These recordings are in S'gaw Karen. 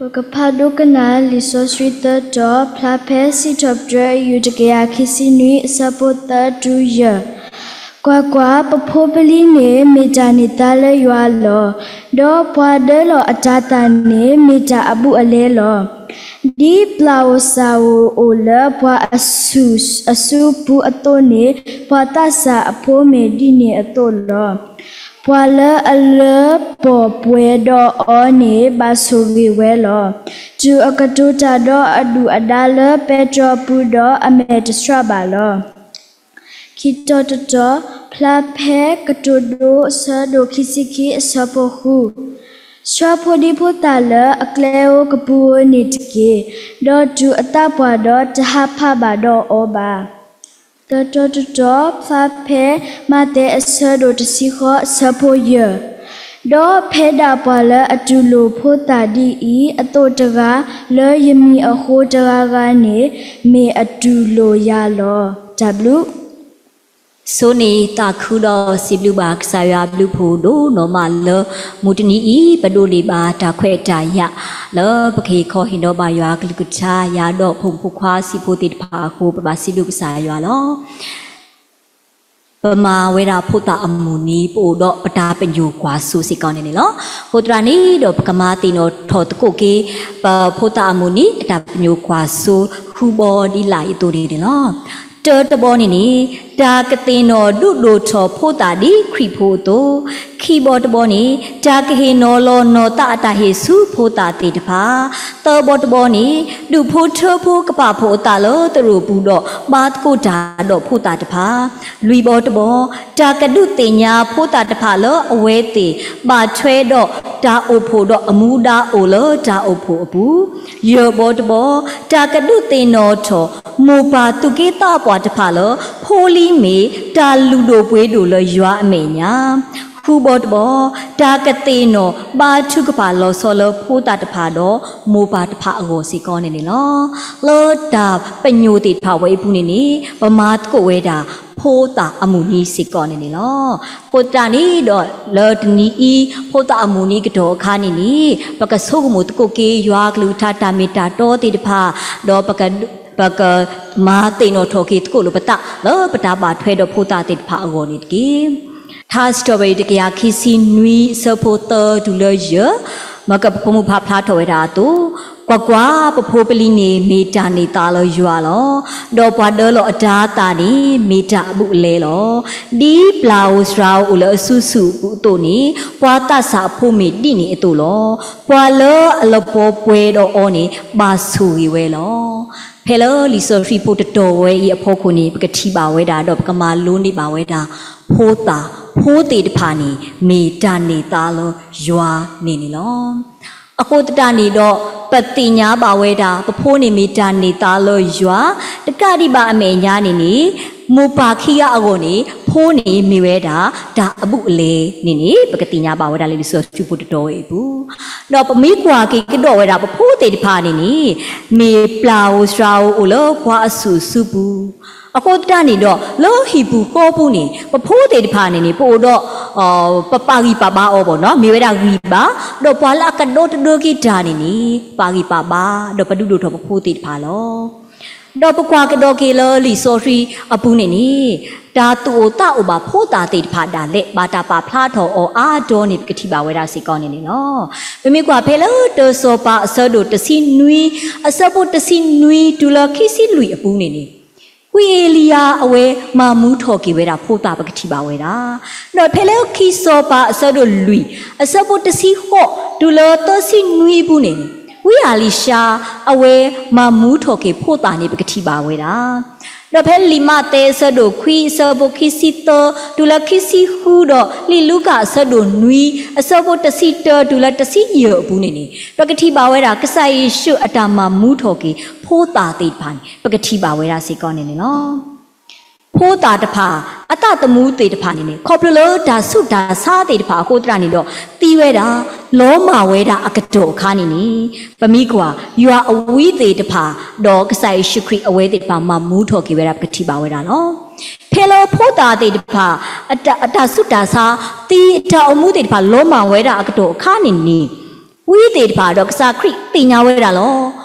ပကဖးဒိကနၣ်လံာ်စီဆှံသၢတီၤ, ဖျါဖဲစံးထီၣ်ပတြၢၤအယူၢ်တကယၤခံဆံနွံ အဆၢဖိသၢတုၤယဲၢ်. ကွၢ်ကွၢ်, ပဖိပလံၤန့ၣ်မ့ၢ်တၢ်န့ၢ်သါလၢယွၤလီၤ. ဒီးပှၤဒၢလီၤအတၤသၣ်န့ၣ် မ့ၢ်တၢ်အဘူးအလဲလီၤ. ဒ်ပျၢ်ဧိၤစှၤဧိၤအိၣ်လၢပှၤအ အစုပူၤအသိးန့ၣ်, ပှၤသးစၢ်အဖိမ့ၢ်ဒ်န့ၣ်အသိးလီၤ. ပှၤလၢအလၢပှဲၤဒီးအီၤန့ၣ် ဘၣ်ဆိၣ်ဂ့ၤဝဲလီၤ. တုၤအကတိၤတၢ်ဒီးအဒူၣ်အဒါလၢပဲတြီအပူၤဒီး အမဲာ်တဆှးဘၣ်လီၤ. ခံတီၤတတီၤ, ဖျါဖဲကတိၤဒိ အဆၢဒိၣ်ခံဆံခံ အဆၢဖိဃု. ဆှၢဖိဒံဖိသၣ်လၢအကျဲဧိၤကပူၤဧိၤန့ၣ်တက့ၢ်. ဒီးတုၤအသးပှၢ်ဒီး တဟးဖးဘၣ်ဒီးအီၤဘၣ်. သၢတီၤတတီၤ, ဖျါဖဲမးသဲအဆၢဒိၣ်တဆံဃိး အဆၢဖိယဲၢ်. ဒီးဖဲဒၣ်ပှၤလၢအတူၢ်လိာ်ဖိသၣ်ဒ်အံၤအသိးတဂၤ လၢယမံၤအဃိတဂၤဂၤန့ၣ် မ့ၢ်အတူၢ်လိာ်ယၤလီၤ. တၢ်ဘျုး ဆိၣ်ဂ့ၤသးခုဒီးစံးဘျုးဘၣ်ကစၢ်ယွၤအဘျုးဖှိၣ်ဒိၣ်နီၢ်မးလၢ မုၢ်တနံၤအံၤ ပဒိးန့ၢ်ဘၣ်တၢ်ခွဲးတၢ်ယာ် လၢပကဟ့ၣ်ခီဟ့ၣ်နီၤဘၣ်ယွၤအကလုၢ်ကထါ ယၤဒီးဖိမုၣ်ဖိခွါဆံးဖိသ့ၣ်တဖၣ်အဃိ ပဘၣ်စံးဘျုးကစၢ်ယွၤလီၤ. ပမၤဝဲဒၣ်ဖိသၣ်အမုၢ်နံၤ ပအိၣ်ဒီးပတၢ်ပညိၣ်ကွၢ်စိစ့ၢ်ကီးန့ၣ်န့ၣ်လီၤ. အဃိသတးန့ၣ်ဒီး ပကမၤသ့ၣ်နီၣ်ထီၣ်သကိးက့ၤ ပဖိသၣ်အမုၢ်နံၤ အတၢ်ပညိၣ်ကွၢ်စိ ဃုဘီဒ်လာ်အံၤအသိးန့ၣ်န့ၣ်လီၤ. တၢတဘီန့ၣ်န့ၣ်, တၢ်ကသ့ၣ်နီၣ်ဒုးဒိၣ်ထီၣ်ဖိသၣ်ဒ်ခရံာ်ဖိအသိး, ခံဘီတဘီန့ၣ်, တၢ်ကဟ့ၣ်နီၤလီၤနီၢ်သးအတၢ်ဟ့ၣ်ဆူဖိသၣ်သ့ၣ်တဖၣ်, သၢဘီတဘီန့ၣ်, ဒူၣ်ဖိထၢဖိကပာ်ဖှိၣ်အသးလၢသရိာ်ပူၤဒီး ဘါသကိးတၢ်ဒီးဖိသၣ်တဖၣ်, လွံၢ်ဘီတဘီ, တၢ်ကဒုးသ့ၣ်ညါဖိသၣ်တဖၣ်လၢအဝဲသ့ၣ် ဘၣ်ထွဲဒီးတၢ်အိၣ်ဖှိၣ်ဒီးအမူဒါအိၣ်လၢတၢ်အိၣ်ဖှိၣ်အပူၤ, ယဲၢ်ဘီတဘီ, တၢ်ကဒုးသ့ၣ်နီၣ်ထီၣ် မိၢ်ပၢ်သူၣ်က့သးပှၢ်တဖၣ်လၢ ဖိလံၤမ့ၢ်တၢ်လုၢ်ဒိၣ်ပှ့ၤဒိၣ်လၢယွၤအမဲာ်ညါ, ဃုဘီတဘီ, တၢ်ကသ့ၣ်နီၣ်ဘါထုကဖၣ်လီၤဆီလၢဖိသၣ်တဖၣ်ဒီး မိၢ်ပၢ်တဖၣ်အဂီၢ်စ့ၢ်ကီးန့ၣ်န့ၣ်လီၤ. လၢတၢ်ပညိၣ်သ့ၣ်တဖၣ်ဝဲအံၤအပူၤန့ၣ်န့ၣ် ပမၤသကိးဝဲဒၣ် ဖိသၣ်အမုၢ်နံၤစ့ၢ်ကီးန့ၣ်န့ၣ်လီၤ. အဃိသတးန့ၣ်ဒီး လၢတနံၤအံၤ ဖိသၣ်အမုၢ်နံၤကတီၢ်အခါန့ၣ်န့ၣ် ပကဆိကမိၣ်သကိးက့ၤ ယွၤအကလုၢ်ကထါတၢ်မ့ၢ်တၢ်တီသ့ၣ်တဖၣ်, ဒီးပက ပကမၤသ့ၣ်နီၣ်ထီၣ်က့ၤသကိးလိာ်ပသး လၢပတၢ်ဘၣ်ထွဲဒီးဖိသၣ်သ့ၣ်တဖၣ်အဂီၢ်န့ၣ်တက့ၢ်. ထါစံးထီၣ်ပတြၢၤတကယၤခံဆံနွံ အဆၢဖိသၢတုၤလၢယဲၢ်, မ့ၢ်ကပဖိမုၣ်ဖးဖျါထီၣ်ဝဲဒၣ်အသိး, ကွၢ်ကွၢ်, ပဖိပလံၤန့ၣ်မ့ၢ်တၢ်န့ၢ်သါလၢယွၤလီၤ. ဒီးပှၤဒၢလီၤအတၤသၣ်န့ၣ် မ့ၢ်တၢ်အဘူးအလဲလီၤ. ဒ်ပျၢ်ဧိၤစှၤဧိၤအိၣ်လၢအစုပူၤအသိးန့ၣ်, ပှၤသးစၢ်အဖိမ့ၢ်ဒ်န့ၣ်အသိးလီၤ. ပှၤလၢအလၢပှဲၤဒီးအီၤန့ၣ် ဘၣ်ဆိၣ်ဂ့ၤဝဲလီၤ. ဖဲလၢလံာ်စီဆှံဖိတတီၤဝဲအံၤအဖီခိၣ်န့ၣ် ပကထံၣ်ဘၣ်ဝဲဒၣ် ဒီးပကမၤလိန့ၢ်ဘၣ်ဝဲဒၣ် ဖိသၣ်, ဖိသ့ၣ်တဖၣ်န့ၣ် မ့ၢ်တၢ်န့ၢ်သါလၢယွၤန့ၣ်န့ၣ်လီၤ. အဃိသတးန့ၣ်ဒီး ပသ့ၣ်ညါဘၣ်ဝဲဒၣ် ပဖိန့ၣ်မ့ၢ်တၢ်န့ၢ်သါလၢယွၤ, တကးဒံးဘၣ်အမဲာ်ညါန့ၣ်န့ၣ် မိၢ်ပၢ်ခံဂၤအဂီၢ်န့ၣ် ဖိန့ၣ်မ့ၢ်ဝဲဒၣ် တၢ်အဘူးအလဲန့ၣ်န့ၣ် ပကသ့ၣ်ညါဘၣ်ဝဲဒၣ်လၢလံာ်စီဆှံဖိတတီၤဝဲအံၤအပူၤ, ဒီးပမ့ၢ်ကွၢ်က့ၤကဒီးဝဲဒၣ် ပဖိသ့ၣ်တဖၣ်န့ၣ်န့ၣ် မ့ၢ်ပျၢ်ဧိၤစှၤဧိၤအိၣ်လၢပှၤအစုပူၤ, အဃိသတးန့ၣ်ဒီး လၢဟံၣ်ပူၤဃီပူၤန့ၣ် ပဖိသ့ၣ်တဖၣ်န့ၣ်န့ၣ် ပအိၣ်ဒီး ပပာ်ဂံၢ်ပာ်ဘါအီၤဘၣ်နီၤ, မ့ၢ်ဝဲဒၣ်ဂံၢ်ဘါ, ဒီးပှၤလၢအကဒီတဒၢက့ၤတၢ်န့ၣ်န့ၣ် ပပာ်ဂံၢ်ပာ်ဘါ, ဒီးပဒုးဒိၣ်ထီၣ်ပဖိသ့ၣ်တဖၣ်လီၤ. ဒီးပကွၢ်ကဒီးက့ၤလၢလံာ်စီဆှံအပူၤန့ၣ်န့ၣ် တၢ်သူၣ်အိၣ်သးအိၣ်ဘၣ်ဖိသၣ်သ့ၣ်တဖၣ်ဒၣ်လဲာ် ဘၣ်တၢ်ပာ်ဖျါထီၣ်အီၤအါတီၤန့ၣ် ပကထံၣ်ဘၣ်ဝဲဒၣ်စ့ၢ်ကီးန့ၣ်န့ၣ်လီၤ. ပမ့ၢ်ကွၢ်ဖဲလၢတၢစီၤပၤအဆၢဒိၣ်တဆံနွံ အဆၢဖိတဆံနွံတုၤလၢခံဆံလွံၢ်အပူၤန့ၣ်န့ၣ် ဝံအ့လံယၤအဝဲမၤမူထီၣ်က့ၤဝဲဒၣ်ဖိသၣ် ပကထံၣ်ဘၣ်ဝဲဒၣ်, ဒီးဖဲလၢခံစီၤပၤအဆၢဒိၣ်လွံၢ် အဆၢဖိတဆံဃိးတုၤလၢသၢဆံနွံအပူၤန့ၣ်န့ၣ် ဝံအ့လံၡါအဝဲမၤမူထီၣ်က့ၤဖိသၣ်န့ၣ် ပကထံၣ်ဘၣ်ဝဲဒၣ်, ဒီးဖဲလံာ်မးသဲအဆၢဒိၣ်ခွံ အဆၢဖိခံဆံသၢတုၤလၢခံဆံဃု ဒီးလံာ်လူၤကၣ်အဆၢဒိၣ်နွံ အဆၢဖိတဆံတၢတုၤလၢတဆံယဲၢ်အပူၤန့ၣ်န့ၣ် ပကထံၣ်ဘၣ်ဝဲဒၣ် ကစၢ်ယ့ၣ်ၡူးအတၢ်မၤမူထီၣ်က့ၤဖိသၣ်သ့ၣ်တဖၣ်န့ၣ် ပကထံၣ်ဘၣ်ဝဲဒၣ်စ့ၢ်ကီးန့ၣ်န့ၣ်လီၤ. ဖိသၣ်တဖၣ် အသးသမူသ့ၣ်တဖၣ်န့ၣ်န့ၣ် ခီဖျိလၢတၢ်ဆူးတၢ်ဆါသ့ၣ်တဖၣ်အဃိသတးန့ၣ်ဒီး သံဝဲဒၣ် လီၤမၢ်ဝဲဒၣ်အကတီၢ်အခါန့ၣ်န့ၣ် ပမ့ၢ်ကွၢ် ယွၤအဝံသ့ၣ်တဖၣ် ဒီးကစၢ်ယ့ၣ်ၡူးခရံာ်အဝဲသ့ၣ်တဖၣ် မၤမူထီၣ်က့ၤဝဲဒၣ် ပကထံၣ်ဘၣ်ဝဲဒၣ်လီၤ. ဖဲလၢဖိသၣ်သ့ၣ်တဖၣ် အတၢ်ဆူးတၢ်ဆါ သံအတၢ်အိၣ်မူသ့ၣ်တဖၣ် လီၤမၢ်ဝဲဒၣ်အကတီၢ်အခါန့ၣ်န့ၣ် ဝံသ့ၣ်တဖၣ်ဒီးကစၢ်ခရံာ်သ့ၣ်ညါဝဲဒၣ်လီၤ.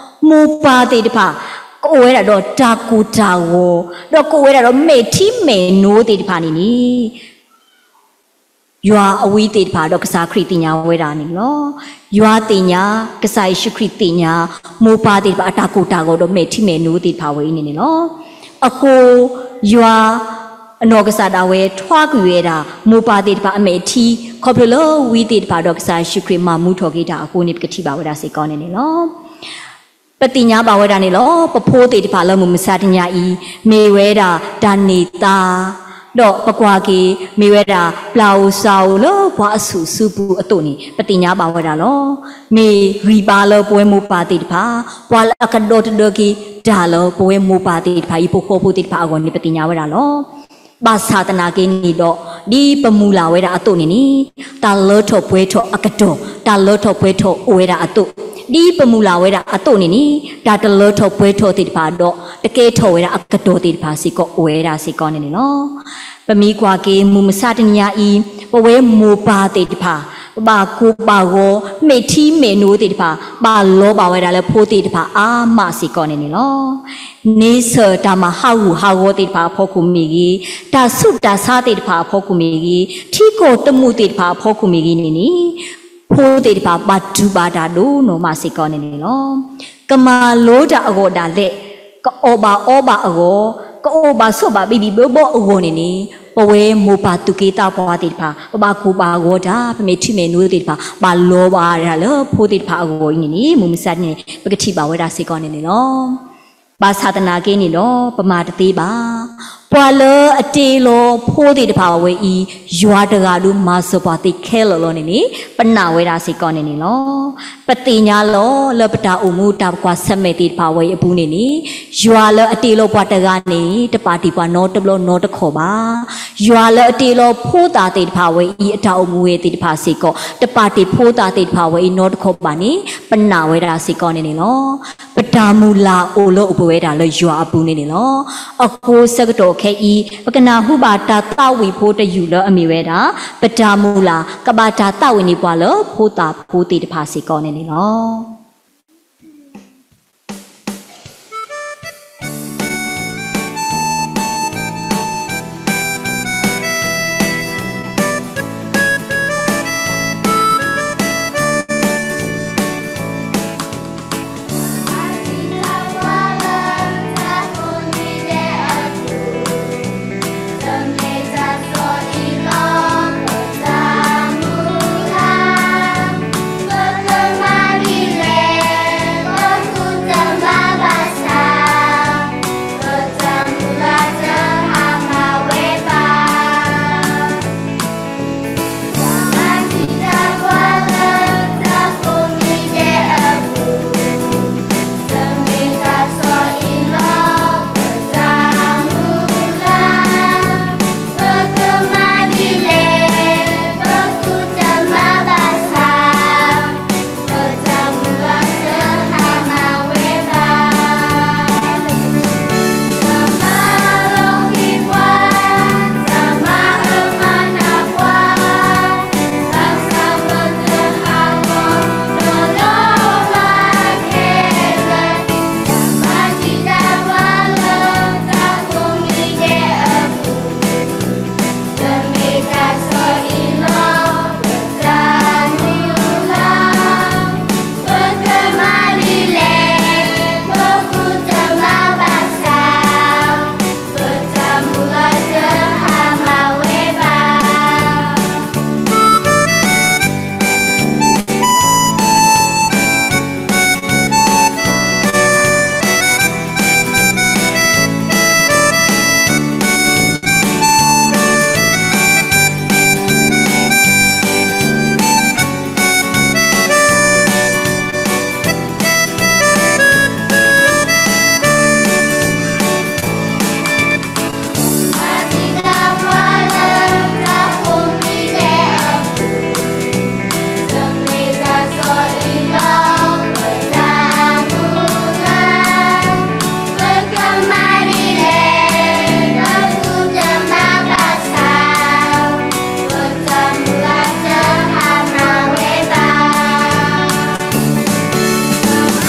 မိၢ်ပၢ်သ့ၣ်တဖၣ် ကအိၣ်ဝဲဒၣ်ဒီးတၢ်ကိၢ်တၢ်ဂီၤ, ဒီးကအိၣ်ဝဲဒၣ်ဒီးမဲာ်ထံမဲာ်နိသ့ၣ်တဖၣ်န့ၣ်န့ၣ် ယွၤအဝံသ့ၣ်တဖၣ်ဒီးကစၢ်ခရံာ်သ့ၣ်ညါဝဲဒၣ်န့ၣ်လီၤ. ယွၤသ့ၣ်ညါ, ကစၢ်ယ့ၣ်ၡူးခရံာ်သ့ၣ်ညါ, မိၢ်ပၢ်သ့ၣ်တဖၣ်အတၢ်ကိၢ်တၢ်ဂီၤဒီးမဲာ်ထံမဲာ်နိသ့ၣ်တဖၣ်ဝဲအံၤန့ၣ်န့ၣ်လီၤ. အဃိ ယွၤ အနီၢ်ကစၢ်ဒၣ်ဝဲ ထွါကွံာ်ဝဲဒၣ် မိၢ်ပၢ်သ့ၣ်တဖၣ်အမဲာ်ထံ ခီဖျိလၢဝံသ့ၣ်တဖၣ်ဒီးကစၢ်ယ့ၣ်ၡူးခရံာ်မၤမူထီၣ်က့ၤတၢ်အဃိန့ၣ် ပကထံၣ်ဘၣ်ဝဲဒၣ်စ့ၢ်ကီးန့ၣ်န့ၣ်လီၤ. ပသ့ၣ်ညါဘၣ်ဝဲဒၣ်န့ၣ်လီၤ. ပဖိသ့ၣ်တဖၣ်လၢမုၢ်မဆါတနံၤအံၤ မ့ၢ်ဝဲဒၣ်တၢ်န့ၢ်သါ, ဒီးပကွၢ်က့ၤ မ့ၢ်ဝဲဒၣ် ပျၢ်ဧိၤစှၤဧိၤလၢပှၤအဆူၣ်အစုပူၤအသိးန့ၣ် ပသ့ၣ်ညါဘၣ်ဝဲဒၣ်လီၤ. မ့ၢ်ဂံၢ်ဘါလၢပဝဲမိၢ်ပၢ်သ့ၣ်တဖၣ်, ပှၤလၢအကဒီတဒၢက့ၤတၢ်လၢပဝဲမိၢ်ပၢ်သ့ၣ်တဖၣ်အံၤ ဖိဃီဖိသ့ၣ်တဖၣ်အဂီၢ်န့ၣ် ပသ့ၣ်ညါဝဲဒၣ်လီၤ. ဘၣ်ဆၣ်သနာ်က့န့ၣ်ဒီး ဒ်ပမုၢ်လၢ်ဝဲဒၣ်အသိးန့ၣ်န့ၣ် တၢ်လၢထီၣ်ပှဲၤထီၣ်အကတီၢ်, တၢ်လၢထီၣ်ပှဲၤထီၣ်အိၣ်ဝဲဒၣ်အသိး, ဒ်ပမုၢ်လၢ်ဝဲဒၣ်အသိးန့ၣ်န့ၣ် တၢ်တလၢထီၣ်ပှဲၤထီၣ်သ့ၣ်တဖၣ်ဒီး တကဲထီၣ်ဝဲဒၣ်အကတီၢ်သ့ၣ်တဖၣ်စ့ၢ်ကီးအိၣ်ဝဲဒၣ်စ့ၢ်ကီးန့ၣ်န့ၣ်လီၤ. ပမ့ၢ်ကွၢ်က့ၤမုၢ်မဆါတနံၤအံၤ ပဝဲမိၢ်ပၢ်သ့ၣ်တဖၣ် ပဘၣ်ကိၢ်ဘၣ်ဂီၤ မဲာ်ထံမဲာ်နိသ့ၣ်တဖၣ် ဘၣ်လီၤဘၣ်ဝဲဒၣ်လၢဖိသ့ၣ်တဖၣ်အါမးစ့ၢ်ကီးန့ၣ်န့ၣ်လီၤ. န့ဆၢၣ်တၢ်မၤဟးဂူာ်ဟးဂီၤသ့ၣ်တဖၣ်အဖီခိၣ်မ့ၢ်ဂ့ၤ, တၢ်ဆူးတၢ်ဆါသ့ၣ်တဖၣ်အဖီခိၣ်မ့ၢ်ဂ့ၤ, ထံကီၢ်တမူးသ့ၣ်တဖၣ်အဖီခိၣ်မ့ၢ်ဂ့ၤန့ၣ်န့ၣ် ဖိသ့ၣ်တဖၣ်ဘၣ်တူၢ်ဘၣ်တၢ်ဒိၣ်နီၢ်မးစ့ၢ်ကီးန့ၣ်န့ၣ်လီၤ. ကမၤလိတၢ်အဂီၢ်ဒၣ်လဲာ်, ကအီၣ်ဘၣ်အီဘၣ်အဂီၢ်, ကအီၣ်ဘၣ်ဆိးဘၣ်ဘံၣ်ဘံၣ်ဘၢဘၢအဂီၢ်န့ၣ်န့ၣ် ပဝဲမိၢ်ပၢ်သူၣ်က့သးပှၢ်သ့ၣ်တဖၣ် ပဘၣ်ကိၢ်ဘၣ်ဂီၤတၢ် ပမဲာ်ထံမဲာ်နိသ့ၣ်တဖၣ် ဘၣ်လီၤဘၣ်ဒၣ်လၢဖိသ့ၣ်တဖၣ်အဂီၢ်အံၤန့ၣ်န့ၣ် မုၢ်မဆါတနံၤန့ၣ် ပကထံၣ်ဘၣ်ဝဲဒၣ်စ့ၢ်ကီးန့ၣ်န့ၣ်လီၤ. ဘၣ်ဆၣ်သနာ်က့န့ၣ်ဒီး ပမၤတသ့ဘၣ်. ပှၤလၢအတ့လီၤဖိသ့ၣ်တဖၣ်ဝဲအံၤ ယွၤတဂၤဒုးမၤစၢၤပှၤသ့ခဲလၢာ်လီၤန့ၣ်န့ၣ် ပနာ်ဝဲဒၣ်စ့ၢ်ကီးန့ၣ်န့ၣ်လီၤ. ပသ့ၣ်ညါလီၤလၢပတၢ်အိၣ်မူတၢ်ကွၢ်ဆၢၣ်မဲာ်သ့ၣ်တဖၣ်ဝဲအံၤအပူၤန့ၣ်န့ၣ် ယွၤလၢအတ့လီၤပှၤတဂၤန့ၣ် တပာ်တ့ၢ်ပှၤနီတဘျီနီတခီၣ်ဘၣ်. ယွၤလၢအတ့လီၤဖိသၣ်သ့ၣ်တဖၣ်ဝဲအံၤ အတၢ်အိၣ်မူဝဲသ့ၣ်တဖၣ်စ့ၢ်ကီး တပာ်တ့ၢ်ဖိသၣ်သ့ၣ်တဖၣ်ဝဲအံၤနီတခီၣ်ဘၣ်န့ၣ် ပနာ်ဝဲဒၣ်စ့ၢ်ကီးန့ၣ်န့ၣ်လီၤ. ပတၢ်မုၢ်လၢ်အိၣ်လၢအိၣ်ပဝဲဒၣ်လၢယွၤအပူၤန့ၣ်န့ၣ်လီၤ. အဃိဆၢကတီၢ်ခဲအံၤ ပကနၢ်ဟူဘၣ်တၢ်သးဝံၣ်ဖိတယုၢ်လၢအမ့ၢ်ဝဲဒၣ် ပတၢ်မုၢ်လၢ် ကဘၣ်တၢ်သးဝံၣ်န့ၢ်ပှၤလၢဖိသၣ်ဖိသ့ၣ်တဖၣ်စ့ၢ်ကီးန့ၣ်န့ၣ်လီၤ.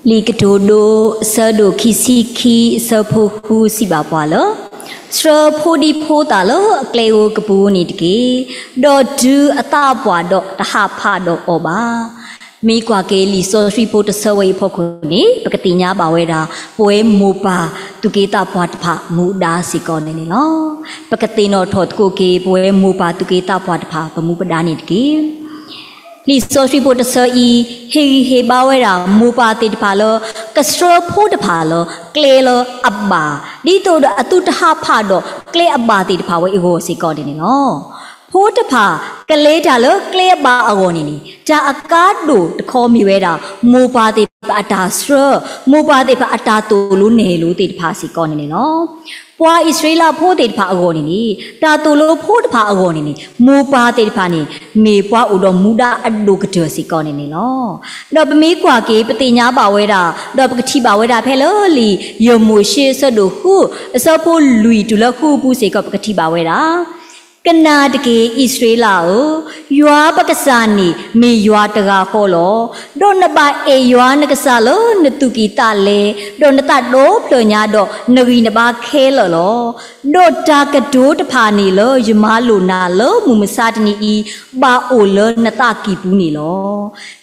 လံာ်ကတိၤဒိ အဆၢဒိၣ်ခံဆံခံ အဆၢဖိဃု စံးဘၣ်ပှၤလၢ, ဆှၢဖိဒံဖိသၣ်လၢအကျဲဧိၤကပူၤန့ၣ်တက့ၢ်. ဒီးတုၤအသးပှၢ်ဒီးတဟးဖးဒီးအီၤဘၣ်. မ့ၢ်ကွၢ်က့ၤလံာ်စီဆှံဖိတဆၢဝဲအံၤအဖီခိၣ်န့ၣ် ပကသ့ၣ်ညါဘၣ်ဝဲဒၣ် ပဝဲမိၢ်ပၢ်သူၣ်က့သးပှၢ်တဖၣ် မူဒါစ့ၢ်ကီးန့ၣ်န့ၣ်လီၤ. ပကသ့ၣ်နီၣ်ထီၣ်သကိးက့ၤ ပဝဲမိၢ်ပၢ်သူၣ်က့သးပှၢ်တဖၣ် ပမူပဒါန့ၣ်တက့ၢ်. လံာ်စီဆှံဖိတဆၢအံၤ ဟ့ၣ်ဂံၢ်ဟ့ၣ်ဘါဝဲဒၣ် မိၢ်ပၢ်သ့ၣ်တဖၣ်လၢ ကဆှၢဖိတဖၣ်လၢ ကျဲလၢအဘၣ်, ဒ်သိးဒီးအသုတဟးဖးဒီးကျဲအဘၣ်သ့ၣ်တဖၣ်ဝဲအဂီၢ်စ့ၢ်ကီးန့ၣ်န့ၣ်လီၤ. ဖိတဖၣ် ကလဲၤတၢ်လၢကျဲအဘၣ်အဂီၢ်န့ၣ်န့ၣ် တၢ်အကါဒိၣ်တခီမ့ၢ်ဝဲဒၣ် မိၢ်ပၢ်သ့ၣ်တဖၣ်အတၢ်ဆှၢ, မိၢ်ပၢ်သ့ၣ်တဖၣ်အတၢ်သိၣ်လိနဲၣ်လိသ့ၣ်တဖၣ်စ့ၢ်ကီးန့ၣ်န့ၣ်လီၤ. ပှၤအံၣ်စရ့လးဖိသ့ၣ်တဖၣ်အဂီၢ်န့ၣ်န့ၣ် တၢ်သိၣ်လိဖိတဖၣ်အဂီၢ်န့ၣ်န့ၣ် မိၢ်ပၢ်သ့ၣ်တဖၣ်န့ၣ် မ့ၢ်ပှၤအိၣ်ဒီးမူဒါအဒိၣ်ကတၢၢ်စ့ၢ်ကီးန့ၣ်န့ၣ်လီၤ. ဒီးပမ့ၢ်ကွၢ်က့ၤ ပသ့ၣ်ညါဘၣ်ဝဲဒၣ် ဒီးပကထံၣ်ဘၣ်ဝဲဒၣ်ဖဲလၢလံာ်ယၢၢ်မိၤၡ့အဆၢဒိၣ်ဃု အဆၢဖိလွံၢ်တုၤလၢဃုအပူၤစ့ၢ်ကီး ပကထံၣ်ဘၣ်ဝဲဒၣ် ကနၣ်တက့ၢ် အံၣ်စရ့လးဧၢ, ယွၤပကစၢ်န့ၣ်မ့ၢ်ယွၤတဂၤဃီလီၤ. ဒီးနဘၣ်အဲၣ်ယွၤနကစၢ်လၢနသူၣ်ကံၢ်သးလဲ, ဒီးနသးဒီဖျၢၣ်ညါ, ဒီးနဂံၢ်နဘါခဲလၢာ်လီၤ. ဒီးတၢ်ကတိၤတဖၣ်န့ၣ်လၢယမၤလိာ်နၤလၢမုၢ်မဆါတနံၤအံၤ ဘၣ်အိၣ်လၢနသးကံၢ်ပူၤန့ၣ်လီၤ.